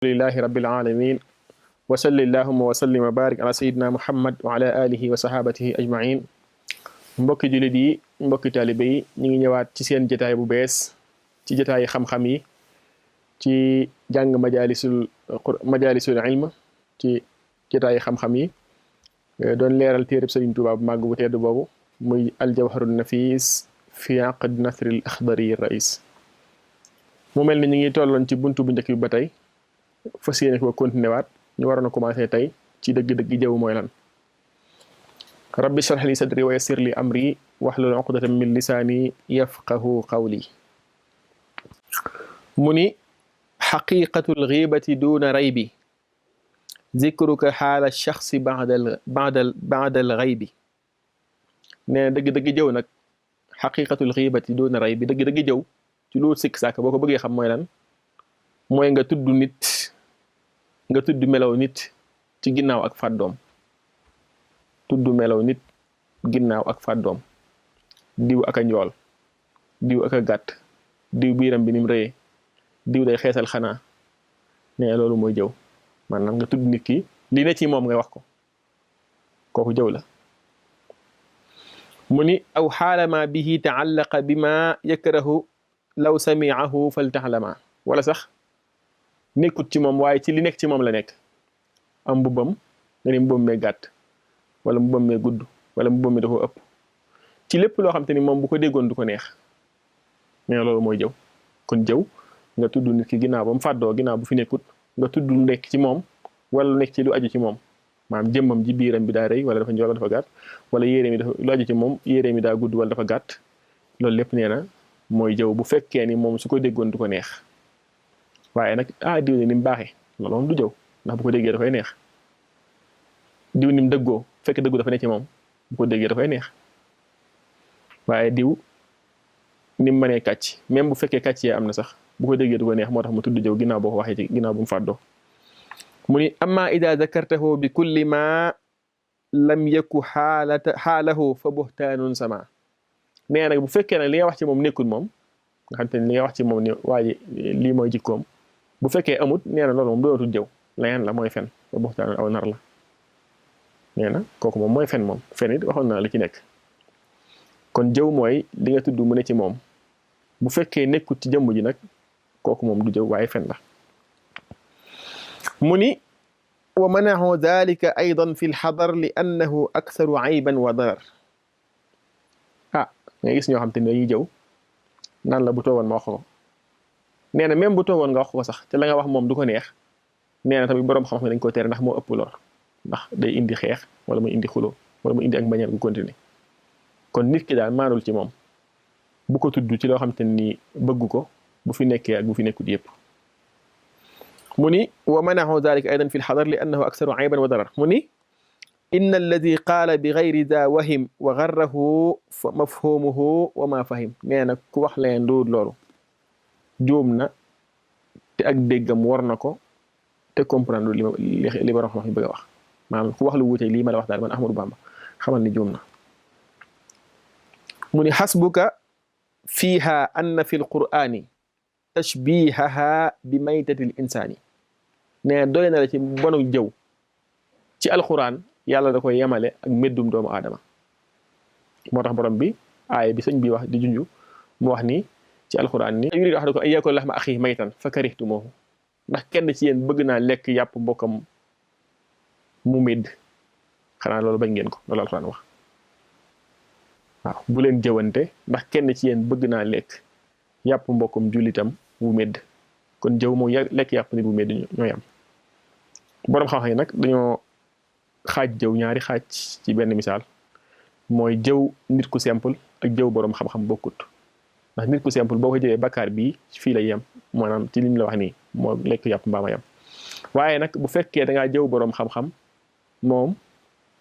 لله رب العالمين وصل اللهم وسلم وبارك على سيدنا محمد وعلى آله وصحابته أجمعين mbokki jullit yi mbokki taalibe yi ñu ngi ñëwaat ci seen jotaay bu bees ci jotaay xam-xam yi ci jàng majalisul ilm ci jotaay xam-xam yi doon leeral téereb Sëriñ Tuubaa bu màgg bu tedd boobu muy aljawharun nafis fi aqd nasril axdari rais mu mel ni ñu ngi tolloon ci buntu bu njëkk bi ba tey fas yéene ko continué waat ñu waroon a commencé tey ci dëgg-dëgg jaww mooy lan rabbi shrah li sadri wa yassir li amri wahlul uqdatan min lisaani yafqahu qawli mu ni xaqiqatul xiibati duuna raybi zikruka xaala shaxsi baadal xaybi nee na dëgg-dëgg jëw nag xaqiqatul xiibati duuna raybi dëgg-dëgg jëw ci loolu sikk sàkk boo ko bëggee xam mooy lan mooy nga tudd nit nga tudd melaw nit ci ginnaaw ak fàddoom tudd melaw nit ginnaaw ak fàddoom diw ak a njool diw ak a gàtt diw biiram bi ni mu rëyee diw day xeesal xanaa nee loolu mooy jëw maanaam nga tudd nit ki li ne ci moom nga wax ko kooku jëw la mu ni aw xaalama bihi taallaqa bima yakrahu law samiahu faltaxlama wala sax nekkut ci moom waaye ci li nekk ci moom la nekk am mbubbam nga ni mbubbam mee gàtt wala mbubbam mee gudd wala mbubbam mi dafa ëpp ci lépp loo xam te ni moom bu ko déggoon du ko neex mais loolu mooy jëw kon jëw nga tudd nit ki ginnaaw ba mu fàddoo ginnaaw bu fi nekkut nga tudd lu nekk ci moom wala lu nekk ci lu aju ci moom maanaam jëmmam ji biiram bi daa rëy wala dafa njool wala dafa gàtt wala yére mi dafa lu aju ci moom yére mi daa gudd wala dafa gàtt loolu lépp nee na mooy jëw bu fekkee ni moom su ko déggoon du ko neex waaye nag diw ni mu baaxee loolu moom du jëw ndax bu ko déggee dafay neex diw ni mu dëggoo fekk dëggu dafa ne ci moom bu ko déggee dafay neex waaye diw ni mu mënee kàcc même bu fekkee kàcc yee am na sax bu ko déggee du ko neex moo tax mu tudd jëw ginnaaw boo ko waxee ci ginnaaw bu mu fàddoo mu ni amma ida zakartahu bi kulli ma lam yaku xaalahu fa buhtaanun sama nee nag bu fekkee nag li nga wax ci moom nekkul moom nga xam te ne li nga wax ci moom ni waa ji lii mooy jikkoom bu fekkee amut nee na loolu moom dootul jëw leneen la mooy fen ba buxtaan aw nar la nee na kooku moom mooy fen moom fen it waxoon naa li ci nekk kon jëw mooy li nga tudd mu ne ci moom bu fekkee nekkut ci jëmm ji nag kooku moom du jëw waaye fen la mu ni wa manahu dalika aydan fi lxadar li annahu aktharu ayban wa darar nga gis ñoo xam te ne dañuy jëw naan la bu toogoon ma wax ko nee na même bu toogoon nga wax ko sax te la nga wax moom du ko neex nee na tamit boroom xam-xam dañ ko tere ndax moo ëpp lor ndax day indi xeex wala muy indi xulo wala muy indi ak mbañeel gu continuer kon nit ki daal maanul ci moom bu ko tudd ci loo xam te ni bëgg ko bu fi nekkee ak bu fi nekkut yépp mu ni wa manahu dalika aydan fi lxadar li annahu aksaru ayban wa darar mu ni inna alladi qaala bi gayri daa wahim wa garrahu mafhumuhu wa ma fahim nee na ku wax leen duut loolu juum na te ak déggam war na ko te comprendre li ba wax bëgg a wax maanaam ku wax lu wuute lii ma la wax daal man Ahmadou Bamba xamal ni juum na mu ni xasbuka fiiha anna fi lqur'ani tashbihaha bi maytati l insaani nee na doy na la ci bonu jëw ci alquran yàlla da koy yemale ak meddum doomu aadama moo tax borom bi aaya bi sëñ bi wax di junju mu wax ni ci alquran ni yuridu ahadukum an yakula lahma axiihi maytan fa karihtumuuhu ndax kenn ci yéen bëgg naa lekk yàpp mbokkam mu medd xanaa loolu bañ ngeen ko loolu alquran wax waaw bu leen jëwante ndax kenn ci yéen bëgg naa lekk yàpp mbokkam jullitam mu medd kon jëw moom lekk yàpp nit bu medd ñooy am borom xam-xam yi nag dañoo xaaj jëw ñaari xaaj ci benn misaal mooy jëw nit ku simple ak jëw boroom xam-xam bokkut ndax nit ku simple boo ko jëwee bakkaar bii fii la yem maanaam ci lim la wax nii moo lekk yàpp mbaama yem waaye nag bu fekkee da ngaa jëw boroom xam-xam moom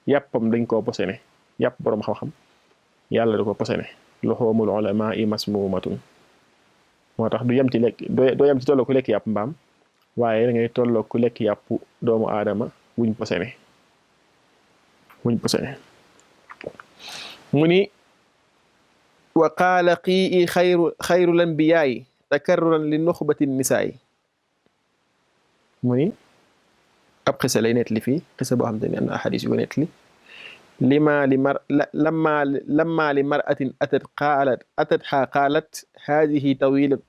yàppam dañ koo posene yàpp boroom xam-xam yàlla da ko posene luxuumul ulamaa'i masmuumatun moo tax du yem ci lekk doo yem ci tolloo ku lekk yàpp mbaam waaye da ngay tolloo ku lekk yàpp doomu aadama wuñ posene mu ni wa qaala qii xayru lanbiyaayi takarruran li nuxbati nisaayi mu ni ab xisa lay nettali fii xisa boo xam te ne am na ahadis yu ko nettali lima li mar lamma li maratin atatha qaalat hadihi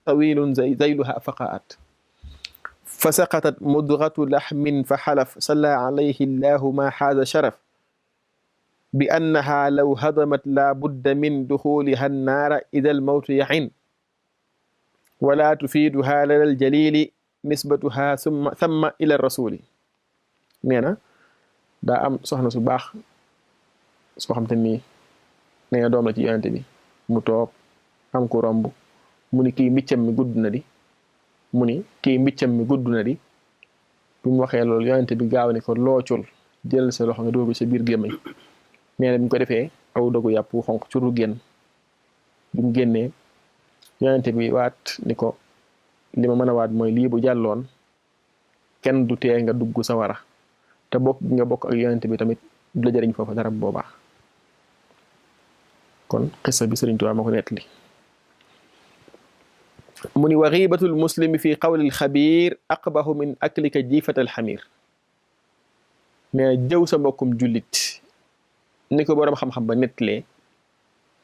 tawilun zayluha faqaat fa saqatat mudghatu laxmin fa xalaf salla alayhi llahu ma xaaza sharaf bi annaha law hadamat la budda min duxuliha annaara ida almawtu yaxin wala tufiiduha lala aljalili nisbatuha thumma ila rasuli nee na daa am soxna su baax soo xam te nii nee na doom la ci yonente bi mu toog am ku romb mu ni kii mbiccam mi gudd na di mu ni kii mbiccam mi gudd na di bi mu waxee loolu yonente bi gaaw ni ko loocul jël sa loxo nga dóor sa biir gémmiñ nee na bi ñu ko defee aw dogu yàpp xonq curu génn bi mu génnee yonente bi waat ni ko li ma mën a waat mooy lii bu jàlloon kenn du tee nga dugg sa wara te bokk nga bokk ak yonente bi tamit du la jëriñ foofu dara boobaa kon xissa bi Sëriñ Tuubaa moo ko nettali mu ni wa xiibatul muslimi fi qawlil xabiir aqbahu min aklika jiifatal xamiir nee na jëw sa mbokkum jullit ni ko boroom xam-xam ba nettalee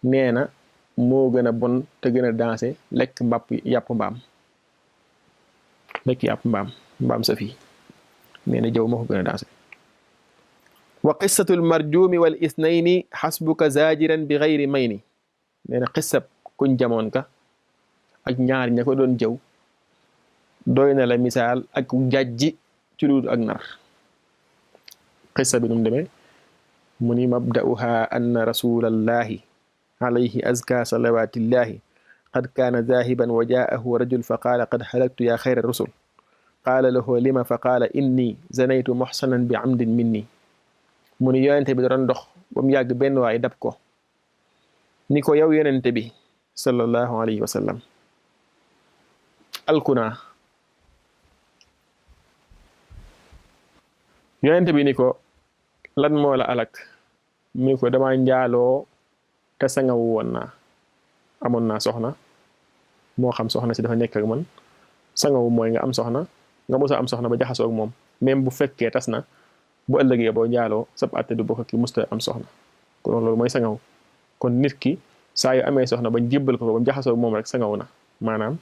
nee na moo gën a bon te gën a dansé lekk yàpp mbaam mbaam sa fii nee na jëw moo ko gën a dansé wa qissatul marjuumi wal isnayni xasbuka zaajiran bi xayri mayni nee na xissab kuñ jamoon ka ak ñaar ña ko doon jëw doy na la misaal ak jàjji ci luudu ak nar xissa bi nu mu demee mu ni mabda'uha anna rasulallahi alayhi azka salawatillahi qad kaana zahiban wa jaahu rajul fa qaala qad halaktu ya xayra rusul qaala lahu lima fa qaala inni zanaytu muhsanan bi amdin minni mu ni yonente bi doon dox ba mu yàgg benn waay dab ko ni ko yow yonente bi sallallahu alayhi wa sallam alkunaa yonente bi ni ko lan moo la alak mu ni ko dama njaaloo te sangawu woon naa amoon naa soxna moo xam soxna si dafa nekk ak man sangawu mooy nga am soxna nga musa am soxna ba jaxasoo ak moom même bu fekkee tas na bu ëllëgee boo njaaloo sab àtte du bokk ki musta am soxna kon loolu mooy sangaw kon nit ki saa yu amee soxna bañ jébbal ko ba mu jaxasoo moom rek sangaw na maanaam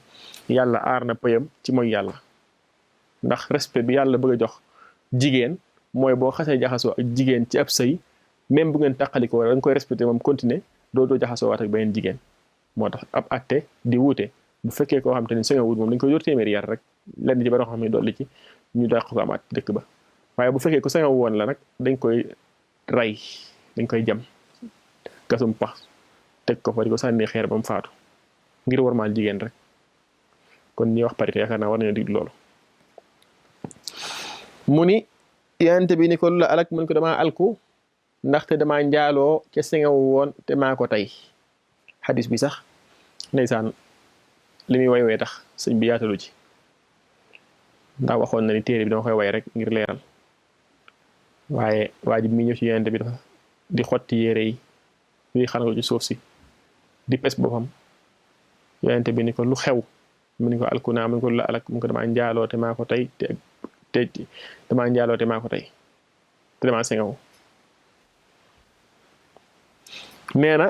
yàlla aar na pëyam ci mooy yàlla ndax respect bi yàlla bëgg a jox jigéen mooy boo xasee jaxasoo ak jigéen ci ab sëy même bu ngeen tàqalikoo da nga koy respecté moom continuer doo jaxasoo waat ak beneen jigéen moo tax ab àtte di wuute bu fekkee koo xam te ni sangawut moom dañ koy yor téeméeri yar rek lenn ci ba xam ne dolli ci ñu dàq ko amaat dëkk ba waaye bu fekkee ku sangaw woon la nag dañ koy rey dañ koy jam gasum pax teg ko fa di ko sànni xeer ba mu faatu ngir warmaal jigéen rek kon ñi wax parité yaakaar naa war nañoo dig loolu mu ni yonent bi ni ko lu la alak mun ko damaa alku ndaxte damaa njaaloo ca sangaw woon te maa ko tey xadis bi sax ndeysaan li muy way tax sëñ bi yaatalu ci ndax waxoon na ni téere bi dama koy way rek ngir leeral waaye waajib mi ñëw ci yonent bi dafa di xotti yére yi di xanal ci suuf si di pes boppam yonent bi ni ko lu xew mu ni ko alkunaa mu ni ko lu la alak mu ko damaa njaaloo te maa ko tey te damaa njaaloo te maa ko tey te damaa sengaw nee na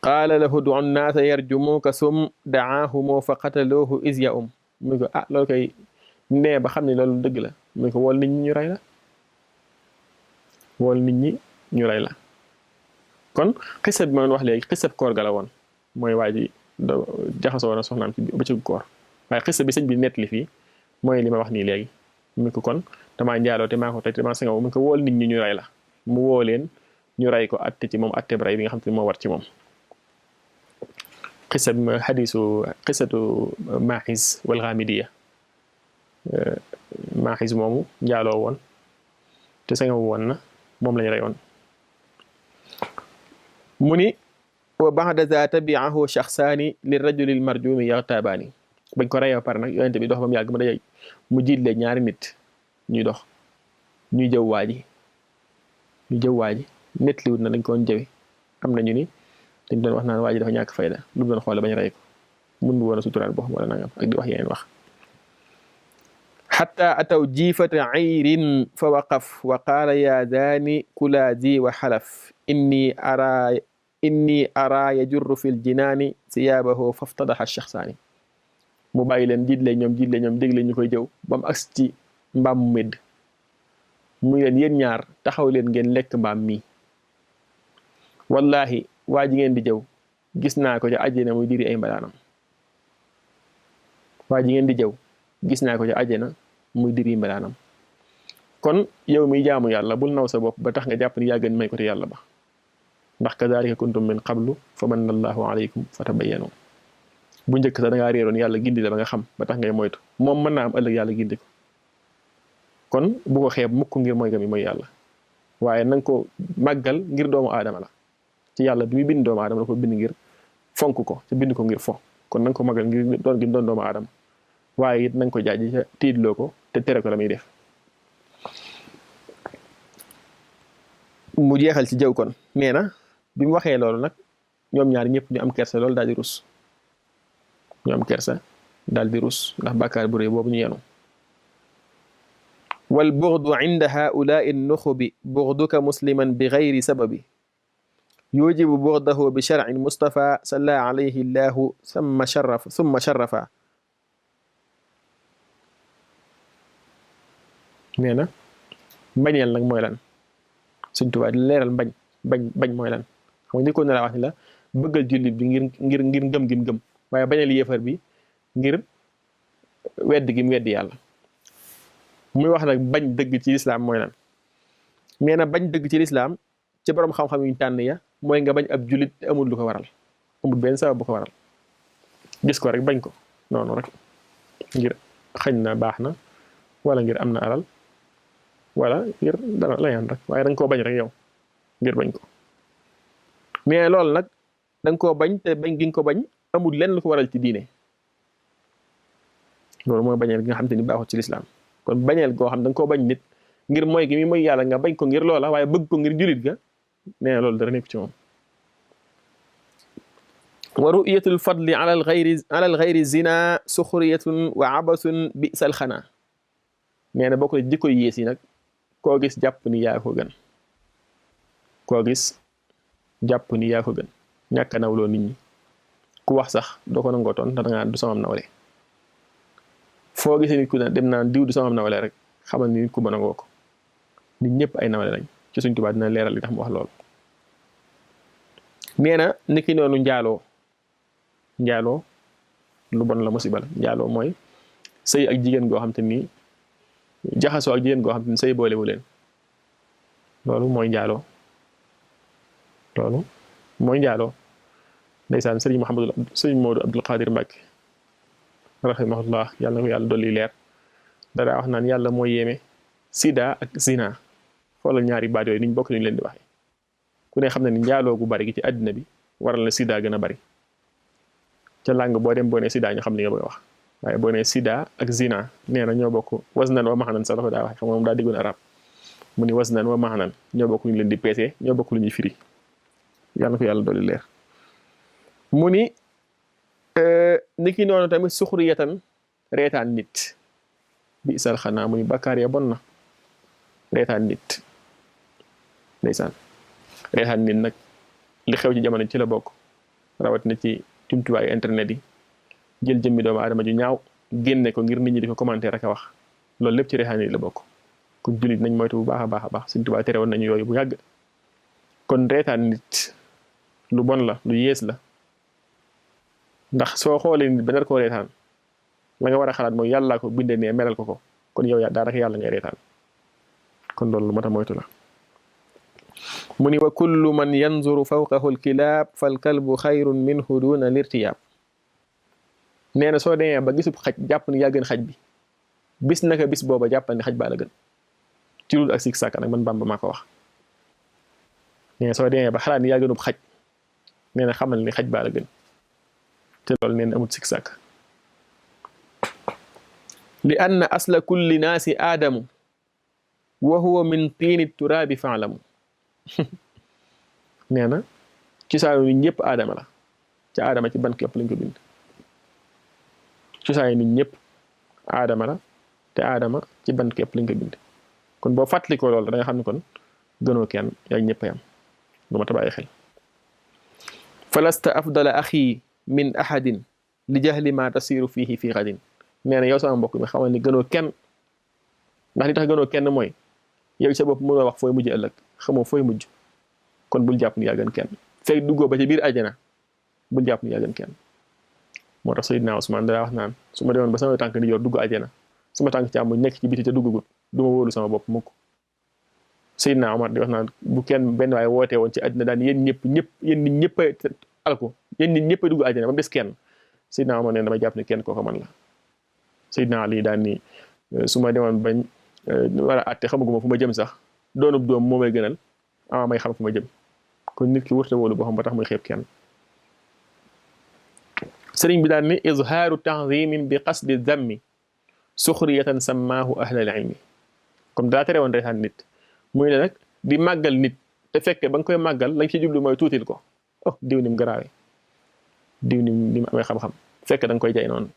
qaala lahu du nnaasa yarjumuka sum daahumu fa qataloohu is ya mu ni ko loolu koy nee ba xam ne loolu dëgg la mu ni ko wool nit ñi ñu rey la wool nit ñi ñu rey la kon xisab bi ma wax léegi xisab koor ga la woon mooy waa ji jaxasoo na soxnaam ci bëccëgu koor waaye xisab bi sëñ bi nettali fii mooy li ma wax nii léegi mu ko kon damaa njaaloo te maa ko tey te damaa sangaw mu ko wool nit ñi ñu rey la mu woo leen ñu rey ko atte ci moom atteb rey bi nga xam te moo war ci moom xisa bi mooy xisatu Maaxis wal Xaamidiya Maaxis moomu njaaloo woon te sangaw woon na moom lañu reyoon mu ni wa ba'da za tabi'ahu shaxsaani li rajulil marjumi yaxtaabaani bañ ko reyoo pare nag yonente bi dox ba mu yàgg mu jiitle ñaari nit ñuy dox ñuy jëw waa ji nettaliwut na dañ ko jëwi am nañu ni dañ doon wax naan waa ji dafa ñàkk fayda lu mu doon xoole bañ rey ko mun bu woon a suturaal boo xam wala nangam ak di wax yeneen wax حتى أتوا جيفة عير فوقف وقال يا ذاني كلا ذي وحلف إني أرى يجر في الجنان ثيابه فافتضح الشخصان mu bàyyi leen jiit leen ñoom dégg leen ñu koy jëw ba mu agsi ci mbaam mu medd muy leen yéen ñaar taxaw leen ngeen lekk mbaam mi wallahi waa ji ngeen di jëw gis naa ko ca àjjana muy diri ay mbalaanam waa ji ngeen di jëw gis naa ko ca àjjana muy diri mbalaanam kon yow miy jaamu yàlla bul naw sa bopp ba tax nga jàpp ni yaa gën may ko te yàlla ba ndax kadhalika kuntum min qablu fa manna allahu alaykum fatabayyanu bu njëkk sax da ngaa réeroon yàlla gindi la ba nga xam ba tax ngay moytu moom mën naa am ëllëg yàlla gindi ko kon bu ko xeeb mukk ngir mooy gami mooy yàlla waaye na nga ko màggal ngir doomu aadama la ci yàlla bi muy bind doomu aadama la ko bind ngir fonk ko ci bind ko ngir fo kon na nga ko màggal ngir doon gi doon doomu aadama waaye it na nga ko jaaji ca tiidloo ko te tere ko la muy def mu jeexal ci jëw kon nee na bi mu waxee loolu nag ñoom ñaar ñëpp ñu am kersa loolu daal di rus ñu am kersa daal di rus ndax bàkkaar bu rëy boobu ñu yenu wal bughdu inda haulaai nuxubi bughduka musliman bi gayri sababi yujibu bughdahu bi shar'in mustafa salla alayhi llahu summa sharafa nee na mbañeel nag mooy lan Sëñ Tuubaa di leeral bañ mooy lan xam nga ni ko ne la wax ni la bëggal jullit bi ngir ngëm gi mu gëm waaye bañal yéefar bi ngir wedd gi mu weddi yàlla muy wax nag bañ dëgg ci lislaam mooy lan nee na bañ dëgg ci lislaam ci borom xam-xam yuñ tànn ya mooy nga bañ ab jullit te amul lu ko waral amul benn sabab bu ko waral gis ko rek bañ ko noonu rek ngir xañ na baax na wala ngir am na alal wala ngir dara la yan rek waaye da nga koo bañ rek yow ngir bañ ko mais loolu nag da nga koo bañ te bañ gi nga ko bañ amul lenn lu ko waral ci diine loolu mooy bañeel gi nga xam te ni baaxut ci lislaam kon bañeel goo xam da nga koo bañ nit ngir mooy gi mi mooy yàlla nga bañ ko ngir loola waaye bëgg ko ngir julit ga nee na loolu dara nekk ci moom wa ru'yatul fadli ala al ghayri zina suxriyatun wa abasun bi'sal xanaa nee na bokk na jikko yées yi nag koo gis jàpp ni yaa ko gën koo gis jàpp ni yaa ko gën ñàkk a nawloo nit ñi ku wax sax doo ko nangoo toon ndax da ngaa du samam nawle foo gisee nit ku ne dem naan diw du samam nawle rek xamal ni nit ku mën a ngoo ko nit ñëpp ay nawle lañ ci Sëñ Tuubaa dina leeral li tax mu wax loolu nee na niki noonu njaaloo lu bon la musiba la njaaloo mooy sëy ak jigéen goo xam te ni jaxasoo ak jigéen goo xam te ni sëy boolewu leen loolu mooy njaaloo ndeysaan sëriñ Moodu Abdul Qadir Mbàkke rahimahullah yàlla na ko yàlla dolli leer dara wax naan yàlla mooy yéeme sida ak zina xoolal ñaari baat yooyu niñ bokk niñ leen di waxee ku ne xam ne ni njaaloo gu bari gi ci àddina bi waral na sida gën a bari ca làng boo dem boo nee sida ñu xam li nga bëgg a wax waaye boo nee sida ak zina nee na ñoo bokk wasnan wa maxanan sax la ko daa waxee xam nga moom daa diggoon arab mu ni wasnan wa maxanan ñoo bokk ñu leen di peese ñoo bokk lu ñuy firi yàlla na ko yàlla dolli leer mu ni niki noonu tamit suxriyatan reetaan nit bi isal xanaa muy bakkaar ya bon na reetaan nit ndeysaan reetaan nit nag li xew ci jamono ci la bokk rawatina ci jumtuwaayu internet yi jël jëmmi doomu aadama ju ñaaw génne ko ngir nit ñi di ko commenter rek a wax loolu lépp ci reetaan nit la bokk ku jullit nañ moytu bu baax a baax a baax Sëñ Tuubaa tere woon nañu yooyu bu yàgg kon reetaan nit lu bon la lu yées la ndax soo xoolee nit ba nar koo reetaan la nga war a xalaat mooy yàllaa ko bindee ne melal ko kon yow daanaka yàlla ngay reetaan kon loolu lu mat a moytu la mu ni wa kullu man yanzuru fawqahu alkilaab fal kalbu xayrun minhu duna lirtiyaab nee na soo demee ba gisub xaj jàpp ni yaa gën xaj bi bis naka bis booba jàppal ni xaj baa la gën ci lul ak sik sàkk nag man Bàmba maa ko wax nee na soo demee ba xalaat ni yaa gënub xaj nee na xamal ni xaj baa la gën te loolu nee na amul sik sàkk li anna asla kulli naasi aadamu wa huwa min tiini turaabi faalamu nee na cosaanu nit ñëpp aadama la ca aadama ci ban képp lañ ko bind cosaanu nit ñëpp aadama la te aadama ci bant képp lañ ko bind kon boo fàttalikoo loolu da nga xam ne kon gënoo kenn yaa ñëpp a yam lu ma tabaay xel falasta afdala axi min ahadin li jahli ma tasiru fihi fi xadin nee na yow sama mbokk mi xamal ni gënoo kenn ndax li tax gënoo kenn mooy yow sa bopp mënoo wax fooy mujj ëllëg xamoo fooy mujj kon bul jàpp ni yaa gën kenn fekk duggoo ba ci biir àjjana bul jàpp ni yaa gën kenn moo tax Seydina Ousmane daa wax naan su ma demoon ba sama tànk di yor dugg àjjana sama tànk ci am nekk ci biti te duggagut du ma wóolu sama bopp mukk Seydina Omar di wax naan bu kenn benn waaye wootee woon ci àddina daan yéen nit ñëpp alko yéen nit ñëpp a dugg àjjana ba mu des kenn Seydina Omar ne dama jàpp ne kenn kooku man la Seydina Ali daan ni su ma demoon bañ war a àtte xamaguma fu ma jëm sax doonub doom moo may gënal ama may xam fu ma jëm kon nit ki wërta wóolu boo xam ba tax muy xeeb kenn sëriñ bi daan ni izhaaru ta'zimin bi qasdi dammi suxriyatan sammaahu ahlal ilmi comme daa tere woon reetaan nit muy ne nag di màggal nit te fekke ba nga koy màggal lañ ci jublu mooy tuutil ko oh diw nim garaawe diw nim amee xam-xam fekk da nga koy jay noonu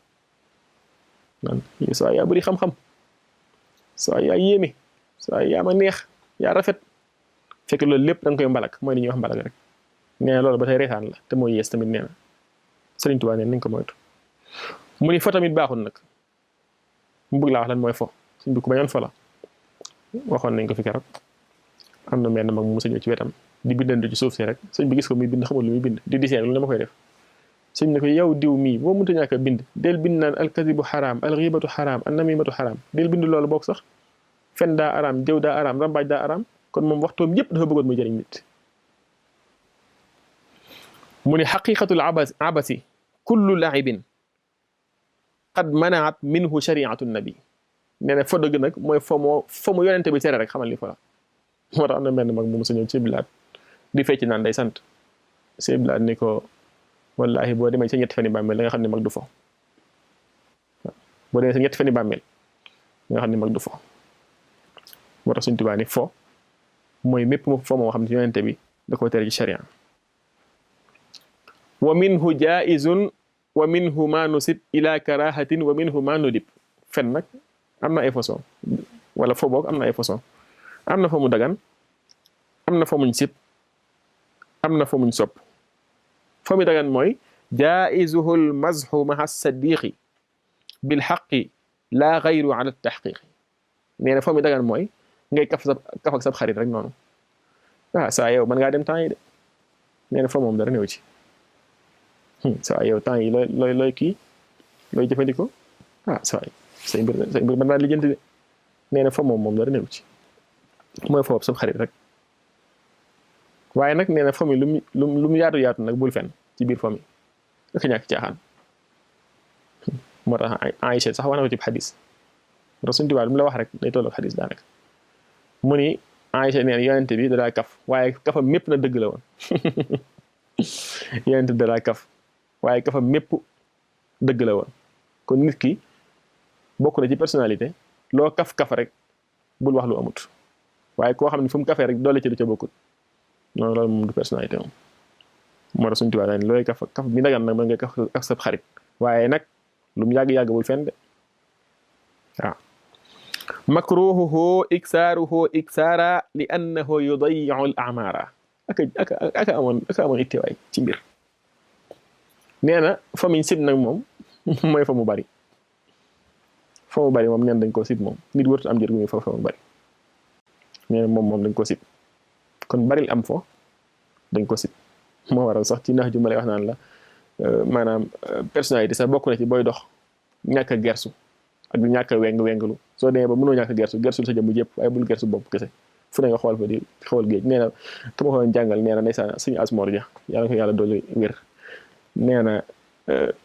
naan soo yaa bëri xam-xam soo yaa yéeme soo yaa ma neex yaa rafet fekk loolu lépp da nga koy mbalak mooy li ñuy wax mbalak rek nee na loolu ba tey reetaan la te mooy yees tamit nee na Sëriñ Tuubaa nee nañ ko moytu mu ni fo tamit baaxul nag mu bëgg laa wax lan mooy fo suñ bi ku bañoon fo la waxoon nañ ko fi keroog am na menn mag mu musa ñëw ci wetam di bindandi ci suuf si rek sëñ bi gis ko muy bind xamul lu muy bind di diseen lu ne ma koy def sëñ ne ko yow diw mii boo mënta ñàkk a bind del bind naan alkadibu xaraam alxibatu xaraam annamimatu xaraam del bind loolu boog sax fen daa araam jëw daa araam rambaaj daa araam kon moom waxtoom yépp dafa bëggoon muy jëriñ nit mu ni xaqiqatul abasi kullu laibin qad manaat minhu shariatu nabi nee na fo dëgg nag mooy fo mu yonente bi tere rek xamal ni fa la moo tax am na benn mag mu musa ñëw ci bilaat di fecc naan day sant ci bilaat ni ko wallahi boo demee sa ñetti fani bàmmeel da nga xam ne mag du fo boo demee sa ñetti fani bàmmeel da nga xam ne mag du fo moo tax Sëriñ Tuubaa ni fo mooy mépp fo moo xam ne yonente bi da koo tere ci sharia wa minhu jaizun wa minhu ma nusib ila karahatin wa minhu ma nudib fen nag am na ay façon wala fo boog am na ay façon am na fa mu dagan am na fa muñ sib am na fa muñ sopp fa mu dagan mooy jaizuhu l mazhu maha sadiqi bil xaqi laa gayru ala taxqiqi nee na fa mu dagan mooy ngay kaf ak sab xarit rek noonu saa yow mën ngaa dem temps yi de nee na fa moom dara néew ci saa yow temps yi looy kii looy jëfandikoo saa yi say mbir mën naa lijjanti de nee na fa moom dara néew ci mooy foofu sab xarit rek waaye nag nee na fa mi lu mu yaatu nag bul fen ci biir fa mi ak ñàkk caaxaan moo tax Aïcha sax wax na ko ci xadis ndax Sëriñ Tuubaa lu mu la wax rek day toll ak xadis daanaka mu ni Aïcha nee na yonente bi dadaa kaf waaye kafam mépp na dëgg la woon yonente bi dadaa kaf waaye kafam mépp dëgg la woon kon nit ki bokk na ci personnalité loo kaf rek bul wax lu amut waaye koo xam ne fu mu kafee rek doole ci du ca bokkut noonu loolu moom du personnalité moom moo tax Sëriñ Tuubaa daan looy kaf bi ndagan nag mën nga kaf ak sa xarit waaye nag lu mu yàgg bul fenn de waaw makruhuhu iksaaruhu iksaara li annahu yudayiu al amara aka amoon itteewaay ci mbir nee na fa miñ sib nag moom mooy fa mu bari moom neen dañ koo sib moom nit wërtu am jër gu muy fa mu bari nee na moom dañ ko sib kon baril am fo dañ ko sib moo waral sax ci nax ju ma lay wax naan la maanaam personnalité sax bokk na ci booy dox ñàkk a gersu ak du ñàkk a wenglu soo demee ba mënoo ñàkk a gersul sa jëmm jëpp waaye bul gersu bopp kese fu ne nga xool fa di xool géej nee na ka ma ko jàngal nee na ndeysaan suñu asmoor ja yàlla ko yàlla dolli wér nee na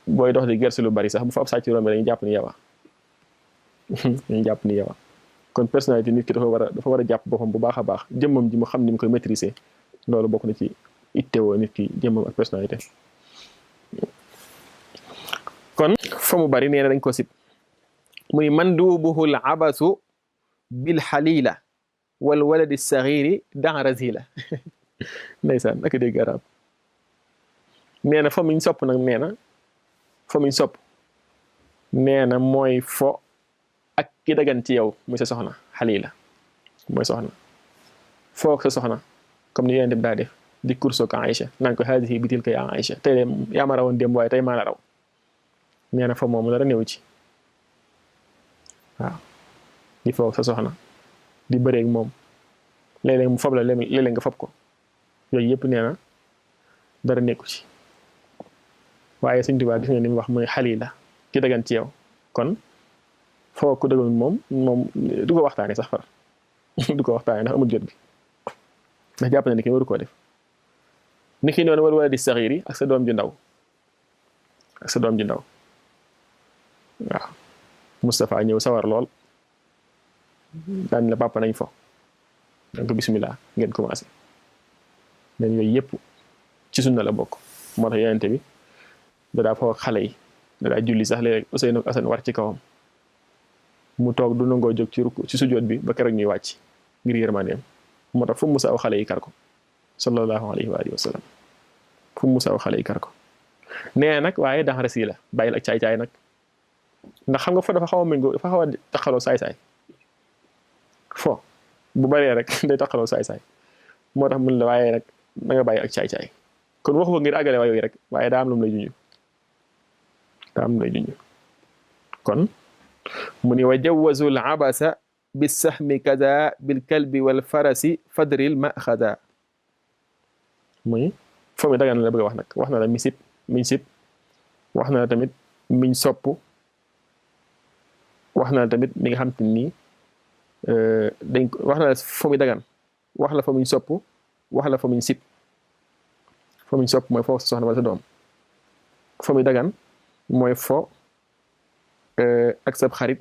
booy dox di gersu lu bari sax bu fa ab sàcc rombe dañuy jàpp ni yow kon personnalité nit ki dafa war a jàpp boppam bu baax a baax jëmmam ji mu xam ni mu koy maîtriser loolu bokk na ci ittewoo nit ki jëmmam ak personnalité kon fa mu bari nee na dañ ko sib muy mandubuhu l abasu bil xalila wal waladi saxiri dan razila ndeysaan naka dégg arab nee na fa muñ sopp nag nee na mooy fo ak ki dagan ci yow muy sa soxna xalila mooy soxna foog sa soxna comme ni yonent bi daa def di kurso ko Aïcha naan ko haadihi bi tilka yaa Aïcha tey de yaa ma rawoon démb waaye tey maa la raw nee na fa moom dara néew ci waaw di foog sa soxna di bëreeg moom léeg-léeg mu fob la léeg-léeg nga fob ko yooyu yëpp nee na dara nekku ci waaye Sëñ Tuubaa gis nga ni mu wax muy xalila ki dagan ci yow kon foog ku dagan moom du ko waxtaanee sax far du ko waxtaanee ndax amul jot bi ndax jàpp na ni ki waru koo def ni ki noonu wala di saxiir yi ak sa doom ju ndaw ak sa doom ju ndaw waaw Moustapha ñëw sawar lool daan la papa nañ fo donc bismillah ngeen commencé nen yooyu yëpp ci sunna la bokk moo tax yonente bi dadaa foo xale yi dadaa julli sax léeg-léeg Ousseynou ak Assane war ci kawam mu toog du nangoo jóg ci sujjoot bi ba keroog ñuy wàcc ngir yërmandeem moo tax fu mu musa aw xale yi kar ko sallallahu alayhi wa alihi wa sallam fu mu musa aw xale yi kar ko nee nag waaye daxara sii la bàyyil ak caay-caay nag ndax xam nga fo dafa xaw a méngoo dafa xaw a taxaloo saay-saay fo bu baree rek day taxaloo saay-saay moo tax mun la waaye nag da nga bàyyi ak caay-caay kon waxu ko ngir àggale waa yooyu rek waaye daa am lu mu lay junj daa am lu lay junj kon mu ni wa jawazu l abasa bisahmi kada bilkalbi walfarasi fadril maxada muy fo mi dagan la bëgg a wax nag wax na la miñ sib wax na la tamit miñ sopp wax na la tamit mi nga xam te nii dañ ko wax na la fo mi dagan wax la fa muñ sopp wax la fa muñ sib fa muñ sopp mooy foo sa soxna wala sa doom fa muy dagan mooy fo ak sab xarit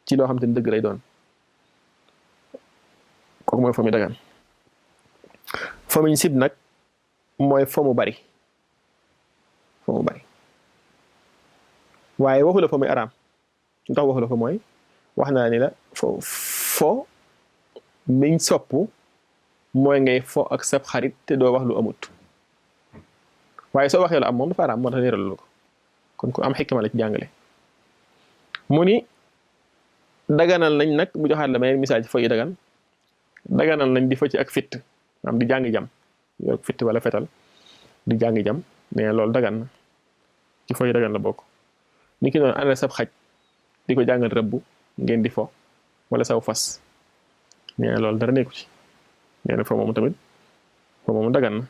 ci loo xam te ni dëgg lay doon kooku mooy fa muy dagan fa muñ sib nag mooy fo mu bari waaye waxu la fa muy araam su tax waxu la fa mooy wax naa ni la fo miñ sopp mooy ngay fo ak sab xarit te doo wax lu amut waaye soo waxee lu am moom dafa araam moo tax leeral ko kon ku am xikma la ci jàngale mu ni daganal nañ nag mu joxaat la may misaal ci fo yi daganal nañ di fa ci ak fitt am di jàngi jam yor fitt wala fetal di jàngi jam mais loolu dagan na ci fo yi dagan la bokk ni ki noonu àndal sab xaj di ko jàngal rëbb ngeen di fo wala saw fas mais loolu dara nekku ci nee na fo moom tamit fo moom dagan na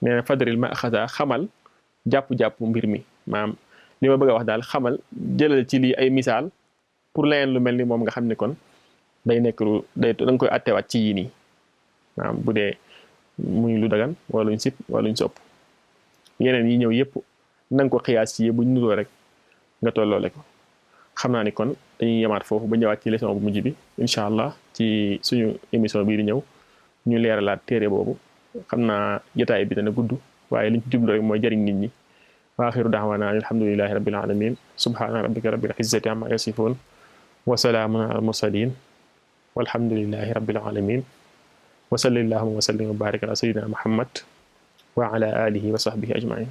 nee na fadril ma xasa xamal jàpp-jàpp mbir mi maanaam li ma bëgg a wax daal xamal jëlal ci lii ay misaal pour leneen lu mel ni moom nga xam ne kon day nekk lu day da nga koy attewaat ci yii nii maanaam bu dee muy lu dagan wala luñ sib wala luñ sopp yeneen yi ñëw yëpp na nga ko xiyaas ci yi buñ nuroo rek nga tolloole ko xam naa ni kon dañuy yemaat foofu ba ñëwaat ci leçon bu mujj bi incha allah ci suñu émission bii di ñëw ñu leeralaat téere boobu xam naa jotaay bi dana gudd waaye liñ ci jublu rek mooy jëriñ nit ñi wa axiru da'waana alhamdulillahi rabbil alamin subhana rabbika rabbil izzati amma yasifun wa salaamun ala al mursalin walhamdulillahi rabbil alamin wa sallallahu wa sallim wa barik ala sayyidina muhammad wa ala alihi wa sahbihi ajmain